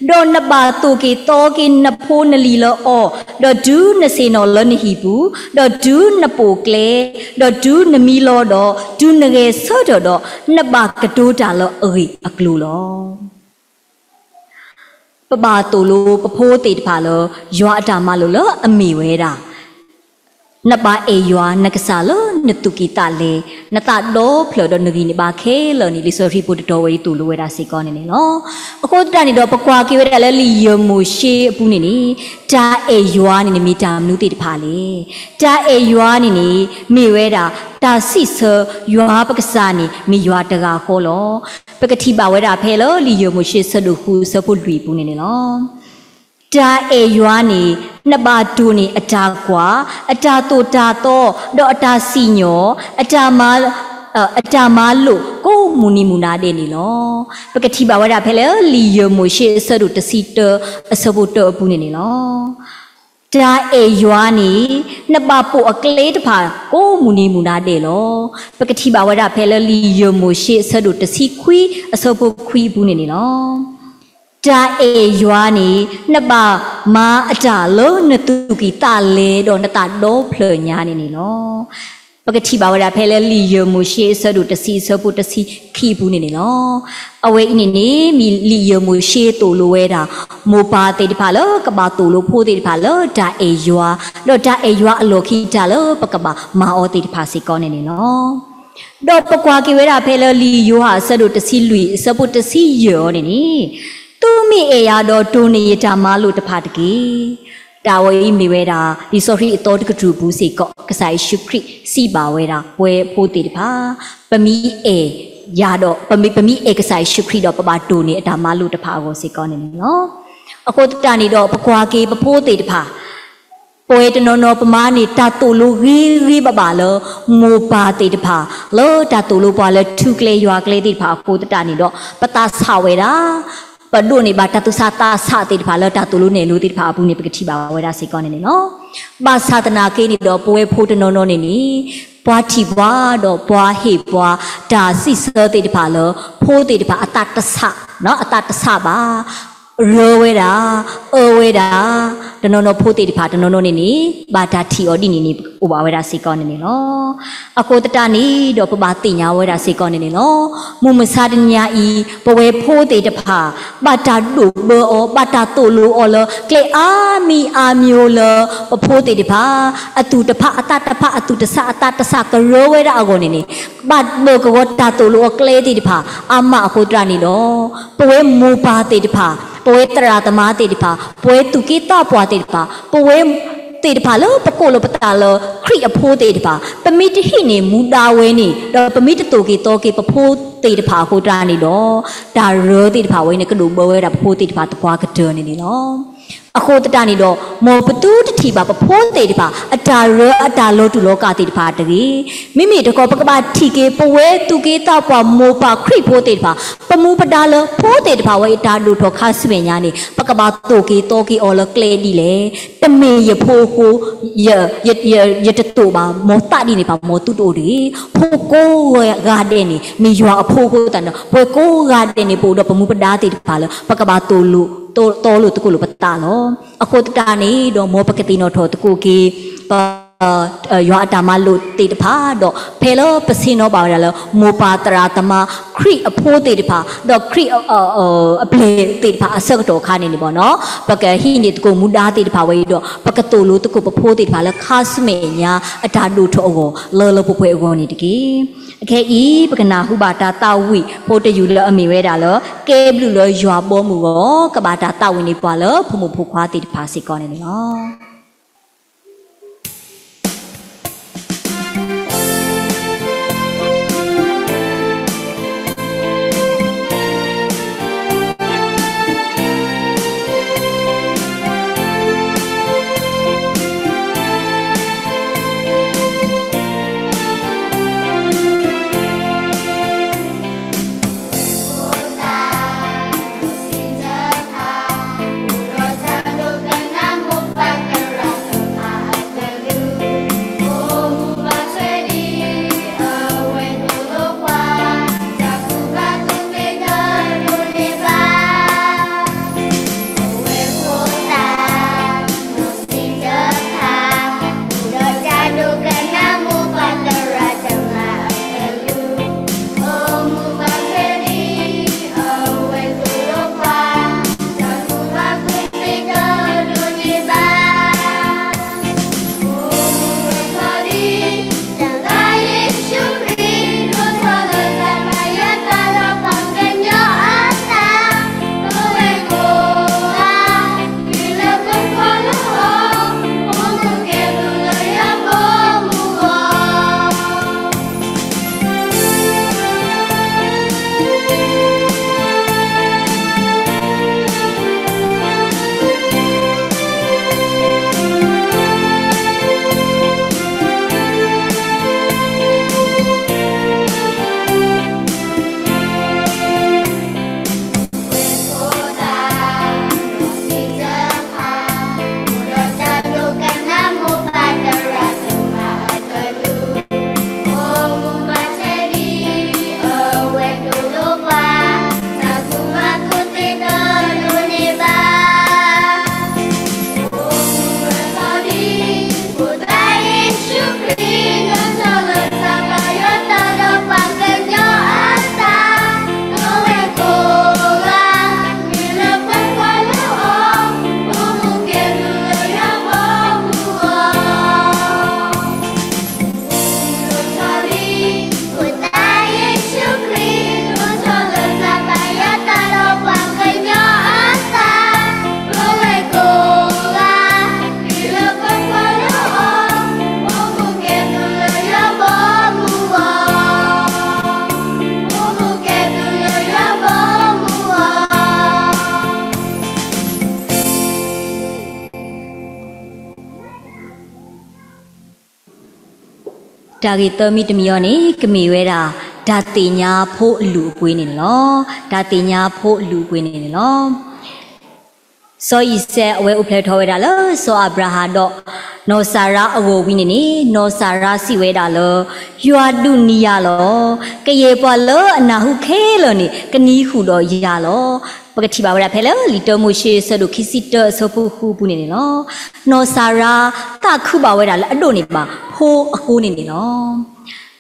ဒီးနဘၣ်သိၣ်က့ၤသီက့ၤနဖိနလံၤလၢအီၤ, ဒီးတုၤနဆ့ၣ်နီၤလၢနဟံၣ်ပူၤ, ဒီးတုၤနပိာ်ကျဲ, ဒီးတုၤနမံလီၤဒီး, တုၤနဂဲၤဆၢထၢၣ်ဒီး, နဘၣ်ကတိၤတၢ်လၢအဂ့ၢ်အကျိၤလီၤ. ပဘၣ်သိၣ်လိပဖိသ့ၣ်တဖၣ်လၢ ယွၤအတၢ်မၤလိာ်လၢအမ့ၢ်ဝဲဒၣ် နဘၣ်အဲၣ်ယွၤနကစၢ်လၢနသူၣ်ကံၢ်သးလဲ, နသးဒီဖျၢၣ်ဒီးနဂံၢ်နဘါခဲလၢာ်န့ၣ် လံာ်စီဆှံဖိတတီၤဝဲအံၤသိၣ်လိဝဲဒၣ်စ့ၢ်ကီးန့ၣ်န့ၣ်လီၤ. အဃိသတးန့ၣ်ဒီး ပကွၢ်က့ၤဝဲဒၣ်လၢလံာ်ယၢၢ်မိၤၡ့အပူၤန့ၣ်န့ၣ် တၢ်အဲၣ်ယွၤန့ၣ်န့ၣ် မ့ၢ်တၢ်မနုၤသ့ၣ်တဖၣ်လဲၣ်. တၢ်အဲၣ်ယွၤန့ၣ်န့ၣ် မ့ၢ်ဝဲဒၣ် တၢ်စံးဆၢယွၤပကစၢ်န့ၣ် မ့ၢ်ယွၤတဂၤဃီလီၤ. ပကထံၣ်ဘၣ်ဝဲဒၣ်ဖဲလၢလံာ်ယၢၢ်မိၤၡ့အဆၢဒိၣ်ဃုအဆၢဖိလွံၢ်အပူၤန့ၣ်န့ၣ်လီၤ. တၢ်အဲၣ်ယွၤန့ၣ် နဘၣ်တိၢ်န့ၢ်အတၢ်ကွၢ်, အတၢ်သိၣ်တၢ်သီ, ဒီးအတၢ်စံၣ်ညီၣ်, အတၢ်မၤ အတၢ်မၤလိာ်ကိးမုၢ်နံၤမုၢ်နၤဒဲးန့ၣ်လီၤ. ပကထံၣ်ဘၣ်ဝဲဒၣ်ဖဲလၢလံာ်ယၢၢ်မိၤၡ့အဆၢဒိၣ်တဆံတၢ အဆၢဖိတၢအပူၤန့ၣ်န့ၣ်လီၤ. တၢ်အဲၣ်ယွၤန့ၣ် နဘၣ်ပိာ်အကျဲတဖၣ်ကိးမုၢ်နံၤမုၢ်နၤဒဲးလီၤ. ပကထံၣ်ဘၣ်ဝဲဒၣ်ဖဲလၢလံာ်ယၢၢ်မိၤၡ့အဆၢဒိၣ်တဆံခွံ အဆၢဖိခွံအပူၤန့ၣ်န့ၣ်လီၤ. တၢ်အဲၣ်ယွၤန့ၣ် နဘၣ်မၤအတၢ်လၢနသူၣ်ကံၢ်သးလဲဒီးနသးဒီဖျၢၣ်ညါန့ၣ်န့ၣ်လီၤ. ပကထံၣ်ဘၣ်ဝဲဒၣ်ဖဲလၢလံာ်ယၢၢ်မိၤၡ့အဆၢဒိၣ်တဆံအဆၢဖိတဆံခံအပူၤန့ၣ်န့ၣ်လီၤ. အဝဲအံၤန့ၣ်န့ၣ် မ့ၢ်လံာ်ယၢၢ်မိၤၡ့သိၣ်လိဝဲဒၣ် မိၢ်ပၢ်သ့ၣ်တဖၣ်လၢကဘၣ်သိၣ်လိဖိသ့ၣ်တဖၣ်လၢတၢ်အဲၣ်ယွၤ, ဒီးတၢ်အဲၣ်ယွၤအလီၢ်ခံတၢ်လၢပကဘၣ်မၤအီၤသ့ၣ်တဖၣ်စ့ၢ်ကီးန့ၣ်န့ၣ်လီၤ. ဒီးပကွၢ်က့ၤဝဲဒၣ်ဖဲလၢလံာ်ယိၤဟၣ်အဆၢဒိၣ်တဆံလွံၢ် အဆၢဖိတဆံယဲၢ်အံၤန့ၣ်န့ၣ်, သုမ့ၢ်အဲၣ်ယၤဒီးတိၢ်န့ၢ်ယတၢ်မၤလိာ်တဖၣ်တက့ၢ်. တၢ်ဝဲအံၤမ့ၢ်ဝဲဒၣ် လံာ်စီဆှံအသီတကတြူၢ်ပူၤစ့ၢ်ကီး ကစၢ်ယ့ၣ်ၡူးခရံာ်စံးဘၣ်ဝဲဒၣ် ပဝဲဖိသ့ၣ်တဖၣ် ပမ့ၢ်အဲၣ်ယၤဒီး ပမ့ၢ် ပမ့ၢ်အဲၣ်ကစၢ်ယ့ၣ်ၡူးခရံာ်ဒီး ပဘၣ်တိၢ်န့ၢ်အတၢ်မၤလိာ်တဖၣ်အဂီၢ်စ့ၢ်ကီးန့ၣ်န့ၣ်လီၤ. အဃိသတးန့ၣ်ဒီး ပကွၢ်က့ၤပဖိသ့ၣ်တဖၣ် ပဝဲတနီၤနီၤပမၤန့ၢ်တၢ်သိၣ်လိဂ့ၤဂ့ၤဘၣ်ဘၣ်လၢ မိၢ်ပၢ်သ့ၣ်တဖၣ် လၢတၢ်သိၣ်လိပှၤလၢထူကျဲယွၤကျဲသ့ၣ်တဖၣ်အဃိသတးန့ၣ်ဒီး ပသးဆးဝဲဒၣ် ပဒိးန့ၢ်ဘၣ်တၢ်သူၣ်ဆးသးဆးသ့ၣ်တဖၣ်လၢတၢ်သိၣ်လိနဲၣ်လိသ့ၣ်တဖၣ်အပူၤန့ၣ် ပကထံၣ်ဘၣ်ဝဲဒၣ်စ့ၢ်ကီးန့ၣ်န့ၣ်လီၤ. ဘၣ်ဆၣ်သနာ်က့န့ၣ်ဒီး ပဝဲဖိတနီၤနီၤန့ၣ်န့ၣ် ပှၤထံၣ်ပှၤဒီးပှၤဟ့ၣ်ပှၤတၢ်စံးဆၢသ့ၣ်တဖၣ်လၢ ဖိသ့ၣ်တဖၣ်အသးတဆး အသးတဆးဘၣ် ရၢဝဲဒၣ် အၢဝဲဒၣ် တနီၤနီၤဖိသ့ၣ်တဖၣ်တနီၤနီၤန့ၣ်န့ၣ် ဘၣ်တၢ်ထံၣ်အီၤဒ်န့ၣ်န့ၣ် အိၣ်ဘၣ်ဝဲဒၣ်စ့ၢ်ကီးန့ၣ်န့ၣ်လီၤ. အဃိသတးန့ၣ်ဒီး ပဘၣ်သ့ၣ်ညါဝဲဒၣ်စ့ၢ်ကီးန့ၣ်န့ၣ်လီၤ. မုၢ်မဆါတနံၤအံၤ ပဝဲဖိသ့ၣ်တဖၣ် ဘၣ်တၢ်ဒိးဘၢအီၤ ဘၣ်တၢ်သိၣ်လိအီၤလၢ ကျဲအါမံၤအါမံၤလၢ ပဖိသ့ၣ်တဖၣ် အသူၣ်တဖးအသးတဖး အသူၣ်တဆးအသးတဆး ကရၢဝဲဒၣ်အဂီၢ်န့ၣ်န့ၣ် ဘၣ်ဘၢကဝီၤတၢ်သိၣ်လိအကျဲသ့ၣ်တဖၣ် အါမးအဃိသတးန့ၣ်ဒီး ပဝဲမိၢ်ပၢ်သ့ၣ်တဖၣ် ပဝဲသရၣ်သမါသ့ၣ်တဖၣ် ပဝဲသူၣ်က့သးပှၢ်သ့ၣ်တဖၣ် ပဝဲသ့ၣ်တဖၣ်လၢပကိးလီၤပသးလၢ ခရံာ်အဖိသ့ၣ်တဖၣ် ပမ့ၢ်တဟံးန့ၢ်မူဒါဝဲန့ၣ် ဒီးပမ့ၢ်တသိၣ်က့ၤသီက့ၤပဖိသ့ၣ်တဖၣ်အဃိသတးန့ၣ်ဒီး တၢ်ရၢသ့ၣ်တဖၣ်ဝဲန့ၣ် ကဒိးဘၢဝဲဒၣ်ပဖိသ့ၣ်တဖၣ်သပှၢ်ကတၢၢ်န့ၣ်န့ၣ်လီၤ. အဃိသတးန့ၣ်ဒီး မ်ပသုတထံၣ်ဘၣ်ပဖိသ့ၣ်တဖၣ် အတၢ်ရၢအတၢ်လီၤတူာ်လီၤကာ်သ့ၣ်တဖၣ်တဂ့ၤ. မ့မ့ၢ်တခီ ပကဘၣ်ထံၣ်က့ၤ ပဝဲသူၣ်က့သးပှၢ်မိၢ်ပၢ်ခရံာ်ဖိသ့ၣ်တဖၣ် ပမူပဒါလၢဖိသ့ၣ်တဖၣ်ဝဲအံၤ တၢ်ဒိၣ်ထီၣ်ခါဆူမဲာ်ညါန့ၣ် ပကဘၣ်သိၣ်က့ၤသီက့ၤအီၤလၢကျဲဒ်လဲၣ်. တမ့ၢ်ယဖိအဃိ ယ ယ ယတတိာ်ဘၣ်, မ်သးဒ်န့ၣ်တဖၣ် မ်သုတအိၣ်တဂ့ၤ. ဖိကိးဂၤဒဲးန့ၣ် မ့ၢ်ယွၤအဖိအဃိသတးန့ၣ်ဒီး ပဝဲကိးဂၤဒဲးန့ၣ် ပအိၣ်ဒီးပမူပဒါသ့ၣ်တဖၣ်လၢ ပကဘၣ်သိၣ်လိ သိၣ်လိသကိးလိာ်ပသးလီၤ. အဃိသတးန့ၣ်ဒီး မ်ပကသ့ၣ်နီၣ်ထီၣ်သကိးက့ၤ ယွၤအတၢ်မၤလိာ်သ့ၣ်တဖၣ်ဒီး ဖဲလၢပဆ့ၣ်နီၤဘၣ်ဝဲဒၣ်လၢ မိၢ်ပၢ်သရၣ်သမါ ခရံာ်အဖိသ့ၣ်တဖၣ် ဒီးခရံာ်အပျဲၢ်သ့ၣ်တဖၣ်အဆၢကတီၢ်အခါန့ၣ်န့ၣ်ဘၣ်နီၤ, ပကဟံးန့ၢ်သကိးမူဒါသ့ၣ်တဖၣ်ဝဲအံၤဒီး ပကသိၣ်လိသကိးပဖိသ့ၣ်တဖၣ်လၢ ခါဆူမဲာ်ညါအတၢ်ဒိၣ်ထီၣ်အဂီၢ် လၢလၢပှဲၤပှဲၤအဂီၢ်န့ၣ်တက့ၢ်. အခဲအံၤ ပကနၢ်ဟူဘၣ်တၢ်သးဝံၣ်ဖိတယုၢ်လၢအမ့ၢ်ဝဲဒၣ်လၢ ကဲဘျုးလၢယွၤဘီမုၢ်အဂီၢ် ကဘၣ်တၢ်သးဝံၣ်န့ၢ်ပှၤလၢဖိမုၣ်ဖိခွါသ့ၣ်တဖၣ်စ့ၢ်ကီးန့ၣ်န့ၣ်လီၤ.တၢ်ဂ့ၢ်သၢမံၤတမံၤအံၤန့ၣ် ကမ့ၢ်ဝဲဒၣ် တၢ်သ့ၣ်ညါဖိအလုၢ်အပှ့ၤန့ၣ်န့ၣ်လီၤ. တၢ်သ့ၣ်ညါဖိအလုၢ်အပှ့ၤန့ၣ်န့ၣ်လီၤ. စီၤအံၤစဲးအဝဲအိၣ်ဖျဲၣ်ထီၣ်ဝဲဒၣ်လၢ စီၤအၤဘြၤဟၣ်ဒီး နီၢ်စၤရါအဂီၢ်ဝံၤန့ၣ်န့ၣ် နီၢ်စၤရါစံးဝဲဒၣ်လၢ ယွၤဒုးနံၤယၤလီၤ. ကယဲၢ်ပှၤလၢအနၢ်ဟူခဲလၢာ်န့ၣ် ကနံၤဃုာ်ဒီးယၤလီၤ. ပကထံၣ်ဘၣ်ဝဲဒၣ်ဖဲလၢ လံာ်တၢမိၤၡ့အဆၢဒိၣ်ခံဆံတၢအဆၢဖိဃုအပူၤန့ၣ်န့ၣ်လီၤ. နီၢ်စၤရါ သးခုဘၣ်ဝဲဒၣ်လၢအဒိးန့ၢ်ဘၣ် ဖိအဃိန့ၣ်န့ၣ်လီၤ.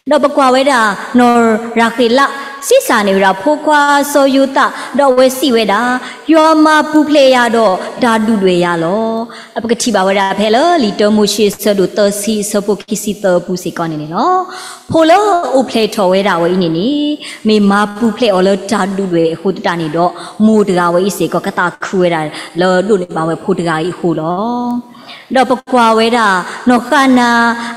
ဒီးပကွၢ်ဝဲဒၣ် နီၢ်ရၤဃ့လး ဆံးစၢ်န့ၢ်ဝဲဒၣ် ဖိခွါစီၤယိၤသး ဒီးအဝဲစံးဝဲဒၣ်, ယွၤမၤပူၤဖျဲးယၤဒီးတၢ်ဒုၣ်ဒွဲၣ်ယၤလီၤ. ပကထံၣ်ဘၣ်ဝဲဒၣ်ဖဲလၢ လံာ်တၢမိၤၡ့အဆၢဒိၣ်သၢဆံအဆၢဖိခံဆံသၢအပူၤစ့ၢ်ကီးန့ၣ်န့ၣ်လီၤ. ဖိလၢအအိၣ်ဖျဲၣ်ထီၣ်ဝဲဒၣ်ဝဲအံၤန့ၣ်န့ၣ် မ့ၢ်မၤပူၤဖျဲးအီၤလၢတၢ်ဒုၣ်ဒွဲၣ်အဃိသတးန့ၣ်ဒီး မိၢ်တဂၤဝဲအံၤစ့ၢ်ကီး ကသးခုဝဲဒၣ်လၢဒိးန့ၢ်ဘၣ်ဝဲဖိတဂၤအံၤအဃိလီၤ. ဒီးပကွၢ်ဝဲဒၣ် နီၢ်ဃါနၤ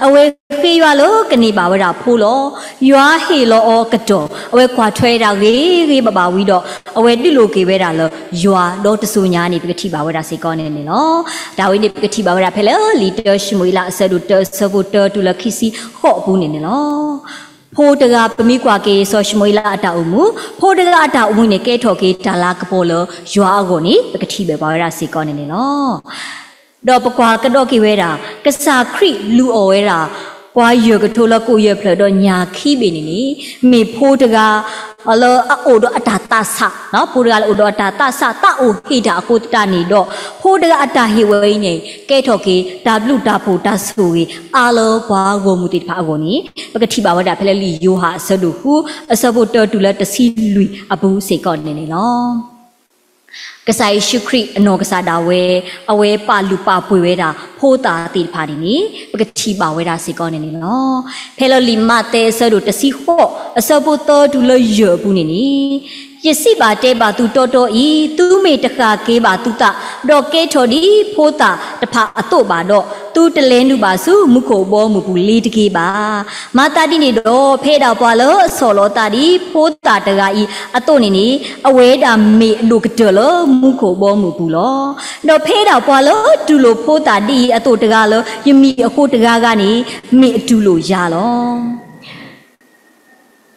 အဝဲဃ့ယွၤလၢကန့ၢ်ဘၣ်ဝဲဒၣ်ဖိလီၤ. ယွၤဟ့ၣ်လီၤအီၤကတီၢ် အဝဲကွၢ်ထွဲဝဲဒၣ်ဂ့ၤဂ့ၤဘၣ်ဘၣ်ဝံၤဒီး အဝဲဒုးလိာ်က့ၤဝဲဒၣ်လၢယွၤ ဒီးတစိၤညါန့ၣ် ပကထံၣ်ဘၣ်ဝဲဒၣ်စ့ၢ်ကီးန့ၣ်န့ၣ်လီၤ. တၢ်ဝဲန့ၣ် ပကထံၣ်ဘၣ်ဝဲဒၣ်ဖဲလၢလံာ်တၢၡမူၤအ့လးအဆၢဒိၣ်တၢ အဆၢဖိတၢတုၤလၢခံဆံဃိးအပူၤန့ၣ်န့ၣ်လီၤ. ဖိတဂၤ ပမ့ၢ်ကွၢ်က့ၤစီၤၡမူၤအ့လးအတၢ်အိၣ်မူ, ဖိတဂၤအတၢ်အိၣ်မူန့ၣ် ကဲထီၣ်က့ၤတၢ်လၤကပီၤလၢယွၤအဂီၢ်န့ၣ် ပကထံၣ်ဘၣ်ဝဲဒၣ်စ့ၢ်ကီးန့ၣ်န့ၣ်လီၤ. ဒီးပကွၢ်ကဒီးက့ၤဝဲဒၣ် ကစၢ်ခရံာ်လူၤအီၣ်ဝဲဒၣ် ပှၤယဲၢ်ကထိလၢကိၣ်ယဲၢ်ဖျၢၣ်ဒီးညၣ်ခံဘ့ၣ်န့ၣ်န့ၣ် မ့ၢ်ဖိတဂၤ လၢအအိၣ်ဒီးအတၢ်သးဆး, ဖိတဂၤလၢအအိၣ်ဒီးအတၢ်သးဆး သးအိၣ်ဟ့ၣ်တၢ်အဃိသတးန့ၣ်ဒီး ဖိတဂၤအတၢ်ဟ့ၣ်ဝဲအံၤန့ၣ် ကဲထီၣ်က့ၤ တၢ်ဘျုးတၢ်ဖှိၣ်တၢ်ဆိၣ်ဂ့ၤအါလၢပှၤဂီၢ်မုၢ်သ့ၣ်တဖၣ်အဂီၢ်န့ၣ် ပကထံၣ်ဘၣ်ဝဲဒၣ်ဖဲလၢလံာ်ယိၤဟၣ်အဆၢဒိၣ်ဃု အဆၢဖိတၢတုၤလၢတဆံလွံၢ်အပူၤစ့ၢ်ကီးန့ၣ်န့ၣ်လီၤ. ကစၢ်ယ့ၣ်ၡူးခရံာ်အနီၢ်ကစၢ်ဒၣ်ဝဲ အဝဲပာ်လုၢ်ပာ်ပှ့ၤဝဲဒၣ် ဖိသၣ်သ့ၣ်တဖၣ်န့ၣ်န့ၣ် ပကထံၣ်ဘၣ်ဝဲဒၣ်စ့ၢ်ကီးန့ၣ်န့ၣ်လီၤ. ဖဲလၢလံာ်မးသဲအဆၢဒိၣ်တဆံဃိး အဆၢဖိသၢတုၤလၢယဲၢ်အပူၤန့ၣ်န့ၣ် ယစံးဘၣ်တဲဘၣ်သုတီတီအံၤ, သုမ့ၢ်တဃၣ်က့ၤဘၣ်သုသး, ဒီးကဲထီၣ်ဒ်ဖိသၣ်တဖၣ်အသိးဘၣ်ဒီး, သုတလဲၤနုာ်ဘၣ်ဆူမူခိၣ်ဘီမုၢ်ပူၤလ့ၤတက့ၤဘၣ်. မၤသးဒ်န့ၣ်ဒီး, ဖဲဒၣ်ပှၤလၢအဆီၣ်လီၤသးဒ်ဖိသၣ်တဂၤအံၤအသိးန့ၣ်န့ၣ်, အဝဲဒၣ်မ့ၢ်အဒိၣ်ကတၢၢ်လၢမူခိၣ်ဘီမုၢ်ပူၤလီၤ. ဒီးဖဲဒၣ်ပှၤလၢတူၢ်လိာ်ဖိသၣ်ဒ်အံၤအသိးတဂၤလၢယမံၤအဃိတဂၤဂၤန့ၣ်, မ့ၢ်အတူၢ်လိာ်ယၤလီၤ.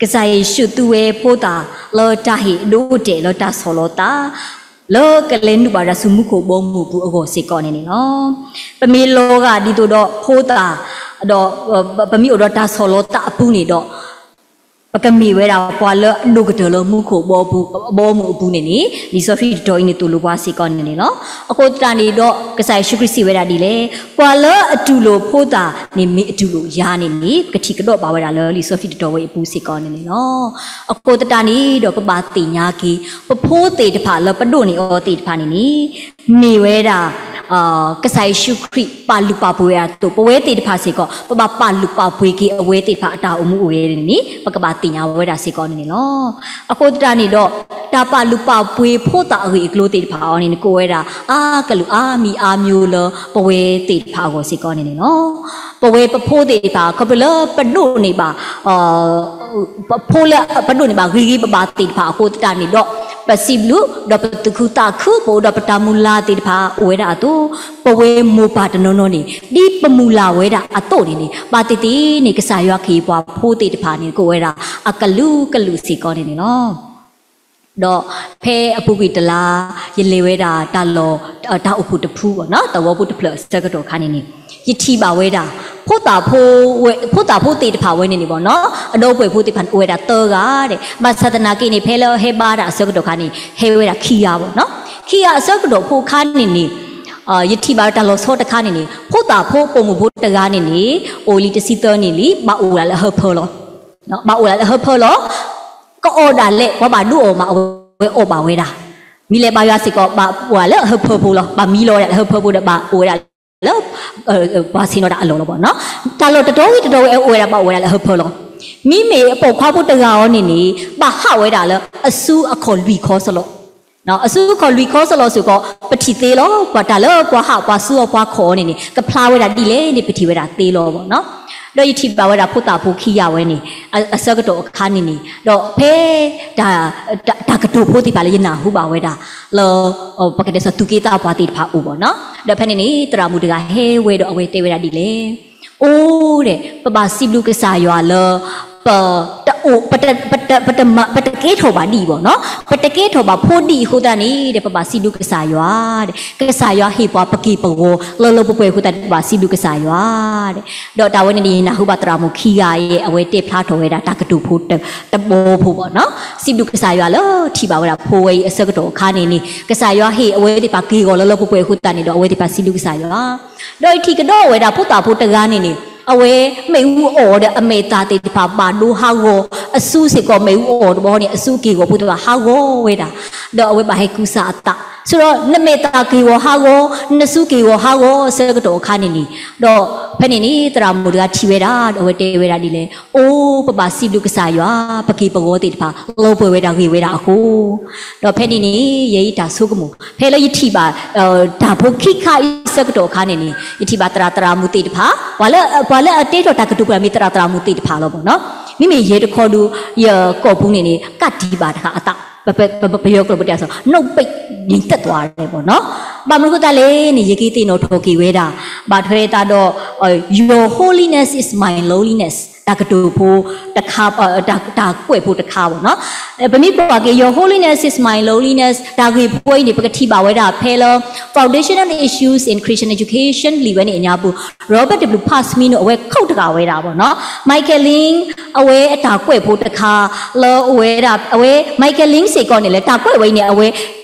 ကစၢ်ယ့ၣ်ၡူးသူဝဲဖိသၣ်လၢတၢ်ဟ့ၣ်အဒိအတဲာ်လၢတၢ်ဆီၣ်လီၤသး လၢကလဲၤနုာ်ဘၣ်ဒၣ်ဆူမူခိၣ်ဘီမုၢ်ပူၤအဂီၢ်စ့ၢ်ကီးန့ၣ်န့ၣ်လီၤ. ပမ့ၢ်လီၤဂာ်ဒ်သိးဒီးဖိသၣ်, ဒီး ပမ့ၢ်အိၣ်ဒီးတၢ်ဆီၣ်လီၤသးအပူၤန့ၣ်ဒီး, ပကမ့ၢ်ဝဲဒၣ်ပှၤလၢအဒိၣ်ကတၢၢ်လၢမူခိၣ်ဘီမုၢ်အပူၤန့ၣ်န့ၣ်, လံာ်စီဆှံတတီၤအံၤန့ၣ်သိၣ်လိပှၤစ့ၢ်ကီးန့ၣ်န့ၣ်လီၤ. အဃိသတးန့ၣ်ဒီး ကစၢ်ယ့ၣ်ၡူးခရံာ်စံးဝဲဒၣ်ဒ်လဲၣ်, ပှၤလၢအတူၢ်လိာ်ဖိသၣ်န့ၣ်မ့ၢ်အတူၢ်လိာ်ယၤန့ၣ်န့ၣ် ပကထံၣ်ကဒီးဘၣ်ဝဲဒၣ်လၢလံာ်စီဆှံတတီၤဝဲအံၤအပူၤစ့ၢ်ကီးန့ၣ်န့ၣ်လီၤ. အဃိသတးန့ၣ်ဒီးပဘၣ်သ့ၣ်ညါက့ၤ ပဖိသ့ၣ်တဖၣ်လၢပဒိးန့ၢ်အီၤသ့ၣ်တဖၣ်န့ၣ်န့ၣ်, မ့ၢ်ဝဲဒၣ် ကစၢ်ယ့ၣ်ၡူးခရံာ်ပာ်လုၢ်ပာ်ပှ့ၤဝဲအသိး, ပဝဲသ့ၣ်တဖၣ်စ့ၢ်ကီး ပဘၣ်ပာ်လုၢ်ပာ်ပှ့ၤက့ၤအဝဲသ့ၣ်တဖၣ်အတၢ်အိၣ်မူအိၣ်ဂဲၤန့ၣ်န့ၣ် ပကဘၣ်သ့ၣ်ညါဝဲဒၣ်စ့ၢ်ကီးန့ၣ်န့ၣ်လီၤ. အဃိသတးန့ၣ်ဒီး တၢ်ပာ်လုၢ်ပာ်ပှ့ၤဖိသၣ်အဂ့ၢ်အကျိၤသ့ၣ်တဖၣ်အံၤန့ၣ် နကိးဝဲဒၣ် အါကလုာ်အါမံၤအါမျိၤလၢပဝဲသ့ၣ်တဖၣ်အဂီၢ်စ့ၢ်ကီးန့ၣ်န့ၣ်လီၤ. ပဝဲပဖိသ့ၣ်တဖၣ် ခီဖျိလၢပဒိးန့ၢ်ဘၣ် ပဖိလၢပဒိးန့ၢ်ဘၣ်ဂ့ၤဂ့ၤဘၣ်ဘၣ်သ့ၣ်တဖၣ်အဃိသတးန့ၣ်ဒီး ပစံးဘျုး ဒီးပသူၣ်ခုသးခု ပအိၣ်ဒီးပတၢ်မုၢ်လၢ်သ့ၣ်တဖၣ်အိၣ်ဝဲဒၣ်အသိး, ပဝဲမိၢ်ပၢ်တနီၤနီၤန့ၣ် ဒ်ပမုၢ်လၢ်ဝဲဒၣ်အသိးန့ၣ်န့ၣ် ဘၣ်သ့ၣ်သ့ၣ်န့ၣ် ကစၢ်ယွၤကဟ့ၣ်ပှၤဖိသ့ၣ်တဖၣ်န့ၣ် ကိးဝဲဒၣ် အကလုာ်ကလုာ်စ့ၢ်ကီးန့ၣ်န့ၣ်လီၤ. ဒီးဖဲအပူၤကွံာ်တလါ ယလဲၤဝဲဒၣ်တၢ်လီၢ် တၢ်အိၣ်ဖှိၣ်တဖုဘၣ်နီၤ, သဝီဖိတဖျၢၣ်အဆၢကတီၢ်အခါန့ၣ်န့ၣ်, ယထံၣ်ဘၣ်ဝဲဒၣ် ဖိသၣ်ဖိဝဲ ဖိသၣ်ဖိသ့ၣ်တဖၣ်ဝဲန့ၣ်န့ၣ်ဘၣ်နီၤ, အဒီပုၢ်ဝဲၢ်ဖိသ့ၣ်တဖၣ်န့ၣ် အိၣ်ဝဲဒၣ်သၢဂၤဒဲး, ဘၣ်ဆၣ်သနာ်က့န့ၣ် ဖဲလၢဟဲဘါတၢ်အဆၢကတီၢ်အခါန့ၣ် ဟဲဝဲဒၣ်ခံဂၤဘၣ်နီၤ, ခံဂၤအဆၢကတီၢ်ဖိအခါန့ၣ်န့ၣ် ယထံၣ်ဘၣ်တၢ်လီၤဆီတခါန့ၣ်န့ၣ် ဖိသၣ်ဖိပိာ်မုၣ်ဖိတဂၤန့ၣ်န့ၣ် အိၣ်လံတဆံသၢနံၣ်လံ ဘၣ်အိၣ်ဒၣ်လၢအဟၢဖၢလီၤ. ဘၣ်အိၣ်ဒၣ်လၢအဟၢဖၢလီၤ. ကအီၣ်ဒၣ်လဲာ် ပှၤဘၣ်ဒုးအီၣ်မး အဝဲအီၣ်ဘၣ်ဝဲဒၣ်. မ့ၢ်လဲၤဘါယွၤစ့ၢ်ကီး ဘၣ်အိၣ်ဒၣ်လၢအဟၢဖၢဖိလီၤ. ဘၣ်မံလီၤဝဲဒၣ်လၢအဟၢဖၢဖိဒီး ဘၣ်အိၣ်ဝဲဒၣ်လၢ ပှၤဆ့ၣ်နီၤတၢ်အလီၢ်လီၤဘၣ်နီၤ. တၢ်လီၢ်တတီၤဝံၤတတီၤဝံၤ အအိၣ်ဝဲဒၣ် ဘၣ်အိၣ်ဝဲဒၣ်လၢအဟၢဖၢလီၤ. မ့မ့ၢ်အပိာ်ခွါဖိတဂၤအံၤန့ၣ်န့ၣ် ဘၣ်ဟးဝဲဒၣ်လၢအစုအခီၣ်လွံၢ်ခီစလီၤ. အစုအခီၣ်လွံၢ်ခီစလီၤစ့ၢ်ကီး ပထံၣ်သ့လီၤ. ပှၤတၢ်လၢပှၤဟးပှၤဆူအီၤပှၤခီၣ်အီၤန့ၣ်န့ၣ် ကဖျါဝဲဒၣ်ဒ်လဲၣ်န့ၣ် ပထံၣ်ဝဲဒၣ်သ့လီၤဘၣ်နီၤ. ဒီးယထံၣ်ဘၣ်ဝဲဒၣ်ဖိသၣ်ဖိခံဂၤဝဲန့ၣ် အဆၢကတီၢ်အခါန့ၣ်န့ၣ် ဒီးဖဲ တၢ်ကတိၤဖိသ့ၣ်တဖၣ်လၢယနၢ်ဟူဘၣ်ဝဲဒၣ် လၢ ပကတဲစီၤသူၣ်က့သးပှၢ်သ့ၣ်တဖၣ်အအိၣ်ဘၣ်နီၤ. ဒီးဖဲန့ၣ်န့ၣ် သရၣ်မုၣ်တဂၤဟဲဝဲဒီးအဝဲတဲဝဲဒၣ်ဒ်လဲၣ်. အိၣ်ဒဲး ပဘၣ်စံးဘျုးကစၢ်ယွၤလၢ ပတအိၣ် ပတ ပတ ပတ ပတကဲထီၣ်ဘၣ်ဒ်အံၤဘၣ်နီၤ. ပတကဲထီၣ်ဘၣ်ဖိဒ်အံၤအဃိသတးန့ၣ်ဒီး ပဘၣ်စံးဘျုးကစၢ်ယွၤဒဲး. ကစၢ်ယွၤဟ့ၣ်ပှၤပက့ၢ်ပဂီၤလၢလၢပှဲၤပှဲၤအဃိသတးန့ၣ် ပဘၣ်စံးဘျုးကစၢ်ယွၤဒဲး. ဒီးတၢ်ဝဲန့ၣ်န့ၣ် ယနၢ်ဟူဘၣ်သရၣ်မုၣ်ခံဂၤအံၤ အဝဲတဲဖျါထီၣ်ဝဲဒၣ်တၢ်ကတိၤဖိတဘီဖိဘၣ်နီၤ. စံးဘျုးကစၢ်ယွၤလၢထံၣ်ဘၣ်ဝဲဒၣ်ဖိဝဲအံၤအဆၢကတီၢ်အခါန့ၣ်န့ၣ် ကစၢ်ယွၤဟ့ၣ်အဝဲသ့ၣ်တဖၣ်က့ၢ်ဂီၤလၢလၢပှဲၤပှဲၤအဃိသတးန့ၣ်ဒီး အဝဲသ့ၣ်တဖၣ်စံးဘျုးကစၢ်ယွၤ ဒီးယထံၣ်ကဒီးဝဲဒၣ်ဖိသၣ်ဖိတဂၤန့ၣ်န့ၣ် အဝဲမ့ၣ်အူအီၣ်ဒီးအမဲာ်သၣ်သ့ၣ်တဖၣ်ဘၣ်ဒိဟးဂီၤ, အစုစ့ၢ်ကီးမ့ၣ်အူအီၣ်တဘျီန့ၣ် အစုက့ၢ်ဂီၤဖိသ့ၣ်တဖၣ်ဟးဂီၤဝဲဒၣ်, ဒီးအဝဲဘၣ်ဟဲကူစါအသး, ဆိဒီးနမဲာ်သၣ်က့ၢ်ဂီၤဟးဂီၤ, နစုက့ၢ်ဂီၤဟးဂီၤအဆၢကတီၢ်အခါန့ၣ်န့ၣ်, ဒီးဖဲန့ၣ်န့ၣ် သရၣ်မုၣ်တဂၤထံၣ်ဝဲဒၣ် ဒီးအဝဲတဲဝဲဒၣ်ဒ်လဲၣ်, အိၣ် ပဘၣ်စံးဘျုးကစၢ်ယွၤ, ပက့ၢ်ပဂီၤသ့ၣ်တဖၣ် လၢပှဲၤဝဲဒၣ်ဂ့ၤဝဲဒၣ်အဃိ, ဒီးဖဲန့ၣ်န့ၣ် ယဲအံၤတၢ်ဆိကမိၣ် ဖဲလၢယထံၣ်ဘၣ် တၢ်ဖိခံခါအံၤ ယထံၣ်ဘၣ်အဆၢကတီၢ်အခါန့ၣ်န့ၣ် ယထံၣ်ဘၣ်သရၣ်သရၣ်မုၣ်သ့ၣ်တဖၣ်, ပှၤလၢ ပှၤလၢအတ့ထီၣ်တၢ်ကတိၤပှၤမ့ၢ်သရၣ်သရၣ်မုၣ်သ့ၣ်တဖၣ်လီၤမ့ၢ်နီၤ. မ့မ့ၢ်ယဲတခီဒုး ယကိာ်ပူၤန့ၣ်န့ၣ် ကးတံာ်ဘၣ်တခါအသး, ပ ပ ပ ပယီၤကျိာ်ပတဲအသိး နှုတ်ပိတ်ငြိမ်သက်သွားတယ်ပေါ့နော်. ဘၣ်မနုၤအဃိသတးလဲၣ်န့ၣ် ယက့ၤသ့ၣ်နီၣ်ထီၣ်က့ၤဝဲဒၣ် ဘၣ်ထွဲသးဒီး Your holiness is my loneliness တၢ်ကတိၤဖိတခါ, တၢ်ကွဲးဖိတခါပေါ့နော်. ပမ့ၢ်ကွၢ်က့ၤ Your holiness is my loneliness တၢ်ဂ့ၢ်ဖိအံၤန့ၣ် ပကထံၣ်ဘၣ်ဝဲဒၣ်ဖဲလၢ Foundational Issues in Christian Education လံာ်ဝဲန့ၣ်အညါပူၤ Robert W Park မံၤန့ၣ် အဝဲ quote တဂၤဝဲဒၣ်ပေါ့နော်. Michael Lynn အဝဲအတၢ်ကွဲးဖိတခါ လၢအဝဲဒၣ် အဝဲ Michael Lynn စ့ၢ်ကီးန့ၣ် လၢတၢ်ကွဲးဝဲအံၤန့ၣ် အဝဲ